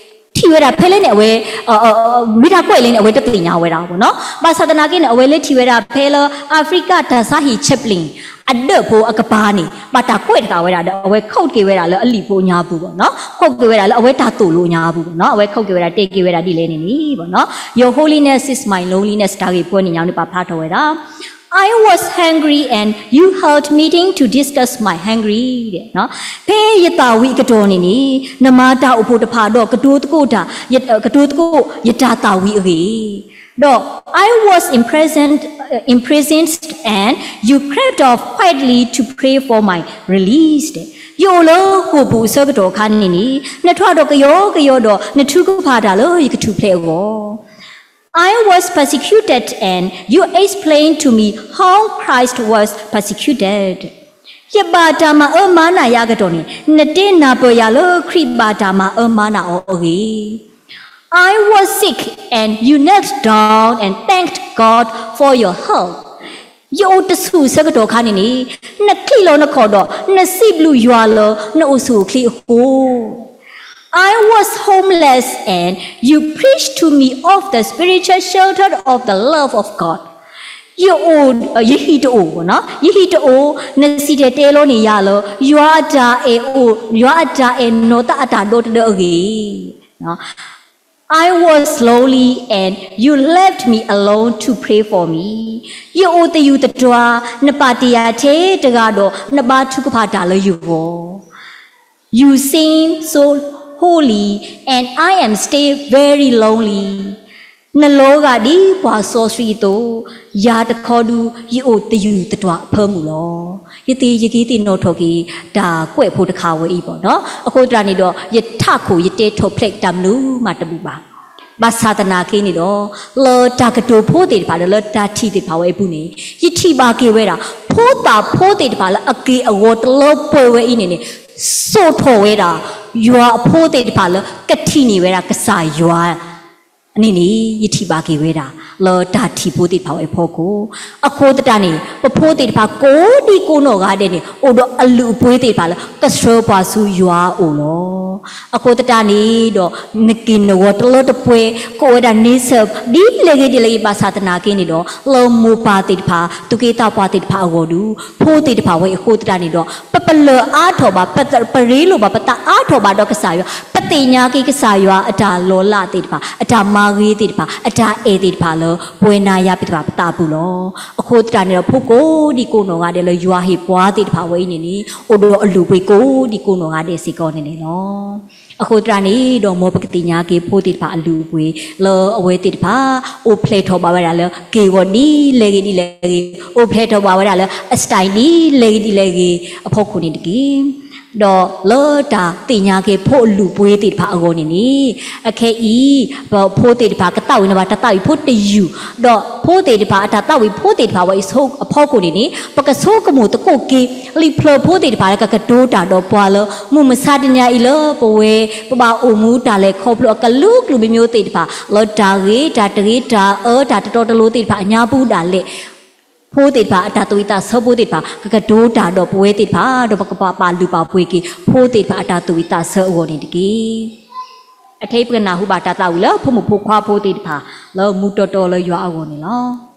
ထံၣ်ဝဲဒၣ်ဖဲလဲၣ်န့ၣ် အဝဲ မ့ၢ်တၢ်ကွဲးလဲၣ်န့ၣ် အဝဲတသ့ၣ်ညါဝဲဒၣ်ပေါ့နော်. ဘၣ်ဆၣ်သနာ်က့န့ၣ် အဝဲလဲၤထံၣ်ဝဲဒၣ်ဖဲလၢ Africa Asahi Chaplain အဒၢးဖိအကပၤန့ၣ် ဘၣ်တၢ်ကွဲးတဂၤဝဲဒၣ်ဒီး အဝဲ quote က့ၤဝဲဒၣ်လၢအလံာ်ဖိအညါပူၤပေါ့နော်. quote က့ၤဝဲဒၣ်လၢအဝဲတၢ်သိၣ်လိအညါပူၤပေါ့နော်. အဝဲ quote က့ၤဝဲဒၣ် တဲက့ၤဝဲဒၣ်ဒ်လဲၣ်န့ၣ်န့ၣ်ပေါ့နော်. Your holiness is my loneliness တၢ်ဂ့ၢ်ဖိန့ၣ်ညါန့ၣ် ပာ်ဖျါထီၣ်ဝဲဒၣ် I was hungry and you held meeting to discuss my hungry ဖဲယသးဝံၣ်အကတီၢ်န့ၣ်န့ၣ် နမၤတၢ်အိၣ်ဖှိၣ်တဖၣ်ဒီး ကတိၤသကိးတၢ်, ကတိၤသကိးယတၢ်သးဝံၣ်အဂ့ၢ်, ဒီး I was imprisoned, imprisoned and you crept off quietly to pray for my release ယအိၣ်လၢဃိာ်ပူၤအဆၢကတီၢ်အခါန့ၣ်န့ၣ် နထွါဒီးကယီကယီဒီး နထုကဖၣ်တၢ်လၢယကထူၣ်ဖျဲးအဂီၢ် I was persecuted and you explained to me how Christ was persecuted. ယဘၣ်တၢ်မၤအၢမၤနးယၤအကတီၢ်န့ၣ် နတဲနၢ်ပၢၢ်ယၤလၢခရံာ်ဘၣ်တၢ်မၤအၢမၤနးအီၤအဂ့ၢ်, I was sick and you knelt down and thanked God for your health. ယအိၣ်တဆူၣ်အဆၢကတီၢ်အခါန့ၣ်န့ၣ် နချံးလီၤနခီၣ်ဒီး နစံးဘျုးယွၤလၢနအိၣ်ဆူၣ်အိၣ်ချ့အဃိ I was homeless and you preached to me of the spiritual shelter of the love of God. ယအိၣ်, ယဟံၣ်တအိၣ်, ယဟံၣ်တအိၣ်, နစံၣ်တဲၤတဲလီၤန့ၢ်ယၤလၢ ယွၤအတၢ်အဲၣ်အိၣ်, ယွၤအတၢ်အဲၣ်နီၤသးအတၢ်ဒီတဒၢအဂ့ၢ် I was lonely and you left me alone to pray for me. ယအိၣ်သယုၢ်သတွၤ, နပာ်တ့ၢ်ယၤထဲတဂၤဒီး နဘါထုကဖၣ်တၢ်လၢယဂီၢ် You seem so holy and I am still very lonely. နလီၤဂာ်ဒ်ပှၤစီဆှံအသိး, ယၤတခီဒုး ယအိၣ်သယုၢ်သတွၤအဖၢမုၢ်လီၤ. ယသ့ၣ်ယက့ၤသ့ၣ်နီၣ်ထီၣ်က့ၤ တၢ်ကွဲးဖိတခါဝဲအံၤဘၣ်နီၤ. အဃိသတးန့ၣ်ဒီး ယထးခိၣ်ယတဲထီၣ်ဖျဲးတၢ်မနုၤမးတဘူၣ်ဘၣ်. ဘၣ်ဆၣ်သနာ်က့န့ၣ်ဒီး လၢတၢ်ကတိၤဖိသ့ၣ်တဖၣ်ဒီး လၢတၢ်ထံၣ်သ့ၣ်တဖၣ်ဝဲအံၤအပူၤန့ၣ် ယထံၣ်ဘၣ်က့ၤဝဲဒၣ် ဖိသၣ်ဖိသ့ၣ်တဖၣ်လၢအက့ၢ်အဂီၤတလၢပှဲၤဝဲအံၤန့ၣ်န့ၣ် စိာ်ထီၣ်ဝဲဒၣ် ယွၤအဖိသ့ၣ်တဖၣ်လၢကထံၣ်န့ၢ်ဝဲဒၣ်ကစၢ်ယွၤ န့ၣ်န့ၣ် ယထံၣ်ဘၣ်က့ၤဝဲဒၣ် လၢတၢ်ထံၣ်ဖိသ့ၣ်တဖၣ်ဝဲအဖီခိၣ်. အဃိသတးန့ၣ် ပဖိသ့ၣ်တဖၣ်ကိးဒံကိးနီၢ်ဂၤဒဲးန့ၣ် အိၣ်ဒီးအလုၢ်အပှ့ၤသ့ၣ်တဖၣ်လၢ ကဆှၢပှၤဆူယွၤအအိၣ်လီၤ. အဃိသတးန့ၣ်ဒီး နက့ၢ်နဂီၤတလၢတပှဲၤ ကိးဝဲဒၣ်န့ဆၢၣ် ဒ်လဲၣ်ဂ့ၤဒ်လဲၣ်ဂ့ၤ ဘၣ်ဆၣ်သနာ်က့န့ၣ်ဒီး လၢမိၢ်ပၢ်သ့ၣ်တဖၣ် သူၣ်က့သးပှၢ်သ့ၣ်တဖၣ်အဂီၢ်ဒုး ဖိသ့ၣ်တဖၣ်ဝဲအံၤအဃိသတးန့ၣ်ဒီး ပပလၢၢ်အါထီၣ်ဘၣ်, ပ ပရ့လိာ်ဘၣ်, ပသးအါထီၣ်ဘၣ်ဒီးကစၢ်ယွၤ, ပသ့ၣ်ညါက့ၤကစၢ်ယွၤအတၢ်လီၤလးသ့ၣ်တဖၣ်, အတၢ်မၤဂ့ၤသ့ၣ်တဖၣ်, အတၢ်အဲၣ်သ့ၣ်တဖၣ်လၢ ပဝဲနၤယၤသ့ၣ်တဖၣ်ပသးပူၤလီၤ. အဃိသတးန့ၣ်ဒီး ဖိကိးဒံကိးနီၢ်ဂၤဒဲးလၢယွၤဟ့ၣ်ပှၤသ့ၣ်တဖၣ်ဝဲအံၤန့ၣ်န့ၣ် အိၣ်ဒီးအလုၢ်အပှ့ၤကိးဒံကိးနီၢ်ဂၤဒဲးစ့ၢ်ကီးန့ၣ်န့ၣ်လီၤ. အဃိသတးန့ၣ်ဒီး မ်ပကသ့ၣ်ညါက့ၤဖိသ့ၣ်တဖၣ်အလုၢ်အပှ့ၤ လၢအဝဲသ့ၣ်တဖၣ် အိၣ်ဖျဲၣ်ထီၣ်ဘၣ်ဝဲဒၣ်လၢ က့ၢ်ဂီၤဒ်လဲၣ်ဂ့ၤဒ်လဲၣ်ဂ့ၤ, အိၣ်ဖျဲၣ်ထီၣ်ဘၣ်ဝဲဒၣ်လၢ အstyle ဒ်လဲၣ်ဂ့ၤဒ်လဲၣ်ဂ့ၤ အဖီခိၣ်န့ၣ်တက့ၢ်. ဒီးလၢတၢ်သ့ၣ်ညါက့ၤဖိအလုၢ်အပှ့ၤသ့ၣ်တဖၣ်အဂီၢ်န့ၣ်န့ၣ် အခဲအံၤ ပဖိသ့ၣ်တဖၣ်ကသးဝံၣ်န့ၢ်ဘၣ်တၢ်သးဝံၣ်ဖိတယုၢ်, ဒီးဖိသ့ၣ်တဖၣ်အတၢ်သးဝံၣ်ဖိသ့ၣ်တဖၣ်ဝဲအံၤအဖီခိၣ်န့ၣ်န့ၣ် ပကဆိကမိၣ်သကိးက့ၤ လံာ်ဖျၢၣ်ဖိသ့ၣ်တဖၣ်လၢကကတိၤတၢ်ဒီးပှၤလၢ မုၢ်မဆါတနံၤအံၤလၢပဝဲ ပဘၣ်အိၣ်မူတၢ်လဲၤခီဖျိအကလုာ်ကလုာ်မံၤမံၤသ့ၣ်တဖၣ် လၢတၢ်ဂ့ၤတၢ်တဂ့ၤ တၢ်အၢတၢ်တတီတလိၤသ့ၣ်တဖၣ်အညါပူၤဒၣ်လဲာ် ဖိသ့ၣ်တဖၣ်အတၢ်သးဝံၣ်သးဆၢဖိသ့ၣ်တဖၣ် ကကတိၤတၢ်ဒီးပဝဲသ့ၣ်တဖၣ် ဒီးပကပာ်လုၢ်ပာ်ပှ့ၤက့ၤ ဖိသ့ၣ်တဖၣ်အတၢ်သးဝံၣ်သးဆၢအဂီၢ်န့ၣ်တက့ၢ်. အခဲအံၤပကနၢ်ဟူဘၣ်တၢ်သးဝံၣ်လၢဖိမုၣ်ဖိခွါဖိသ့ၣ်တဖၣ် လၢမူတီတီလၢယွၤအဂီၢ်န့ၣ်လီၤ.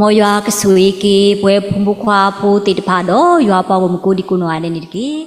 မ်ယွၤကဆိၣ်ဂ့ၤက့ၤ ပဝဲဖိမုၣ်ဖိခွါဖိသ့ၣ်တဖၣ်ဒီး ယွၤပှၤဂီၢ်မုၢ်ကိးဒံကိးနီၢ်ဂၤဒဲးန့ၣ်တက့ၢ်.